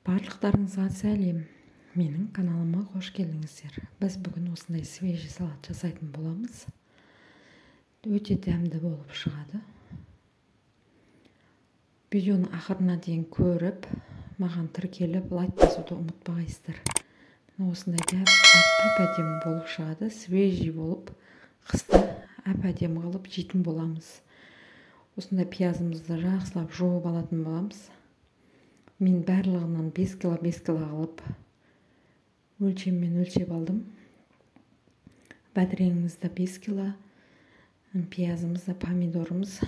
Барлықтарыңызға сәлем. Менің каналыма қош келдіңіздер. Біз бүгін осындай свежий салат жасайтын боламыз. Өте дәмді болып шығады. Видеоны ақырына дейін көріп, маған тіркеліп, лайк басуды ұмытпағайсыздар. Осындай әп-әдемі болып шығады, свежий болып, қыста әп-әдемі қылып жейтін боламыз. Осындай пиязымызды жақсылап жуып алатын боламыз. Мен барлығынан 5 кило 5 кило қылып өлшеммен өлшеп алдым. Бәдіреңімізді 5 кило, пиязымызды, помидорымыз.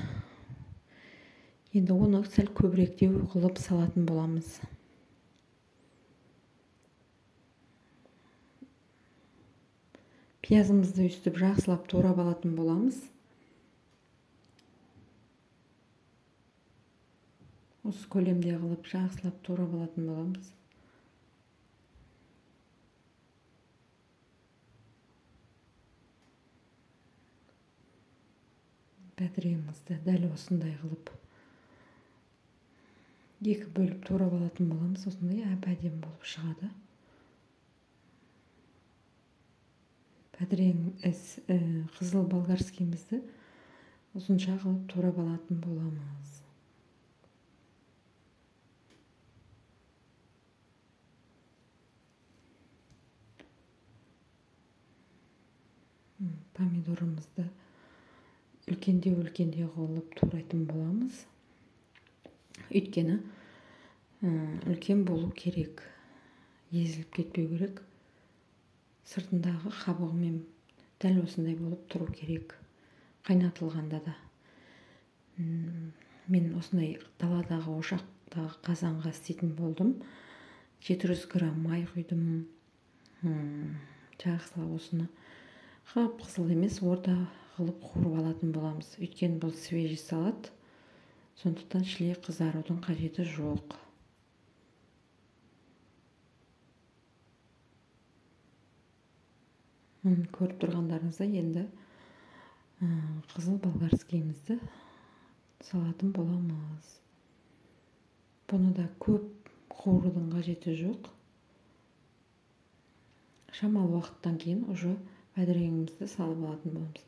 Енді оны сәл көбіректеу қылып салатын боламыз. Пиязымызды өстіп жақсылап турап алатын боламыз. Осы көлемде қылып жақсылап турап алатын боламыз. Бәдіреңімізді дәл осындай қылып екі бөліп турап алатын боламыз. Осындай әп-әдемі болып шығады. Бәдірең қызыл болгарскийімізді ұзынша қылып турап алатын боламыз. Помидорымызды үлкендеу-үлкендеу қылып турайтын боламыз. Өйткені үлкен болу керек, езіліп кетпеу керек. Сыртындағы қабығымен дәл осындай болып тұру керек қайнатылғанда да. Мен осындай даладағы ошақтағы қазанға істейтін болдым. 700 грамм май құйдым. Жақсылап осыны қып-қызыл емес, орта қылып қуырып алатын боламыз. Өйткені бұл свежий салат, сондықтан шіле қызарудың қажеті жоқ. Көріп тұрғандарыңыздай енді қызыл болгарскийімізді салатын боламыз. Бұны да көп қуырудың қажеті жоқ. Шамалы уақыттан кейін уже бәдіреңімізді салып алатын боламыз.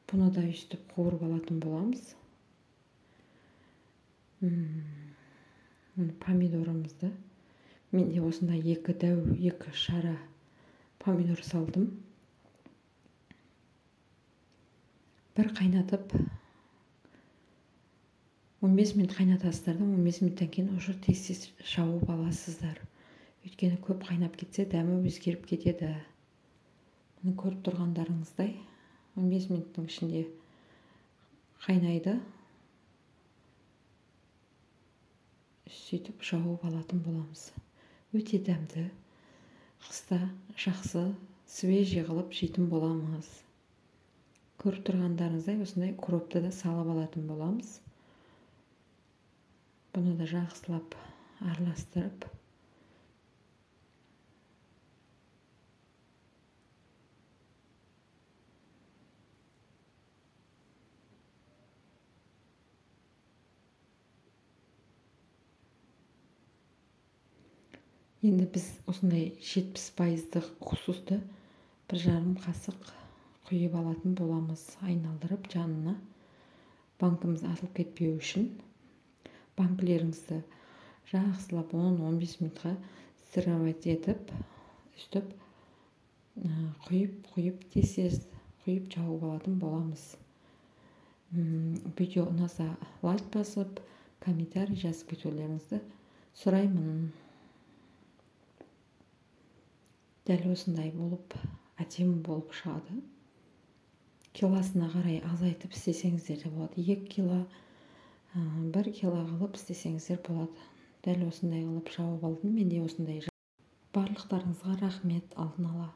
Бұны да өстіп қуырып алатын боламыз. Помидорымызды мен де осындай екі дәу, екі шара помидор салдым. Бір қайнатып 15 минут қайнатасыздар да, 15 минуттан кейін уже тез-тез жауып аласыздар. Өйткені көп қайнап кетсе дәмі өзгеріп кетеді. Мұны көріп тұрғандарыңыздай 15 минуттың ішінде қайнайды. Сөйтіп жауып алатын боламыз. Өте дәмді, қыста жақсы, свежий қылып жейтін боламыз. Көріп тұрғандарыңыздай осындай укропты да салып алатын боламыз. Бұны да жақсылап араластырып, енді біз осындай 70% уксусты 1,5 қасық құйып алатын боламыз. Айналдырып жанына, банкіміз атылып кетпеу үшін банкілеріңізді жақсылап 10-15 минутқа сыровать етіп, үстіп құйып тез-тез құйып жауып алатын боламыз. Видео ұнаса лайк басып, комментарий жазып кетулеріңізді сұраймын. Дәл осындай болып, әдемі болып шығады. Килосына қарай азайтып істесеңіздер де болады. 2 кило, 1 кило қылып істесеңіздер болады. Дәл осындай қылып жауып алдым. Мен де осындай. Барлықтарыңызға рахмет алдын ала.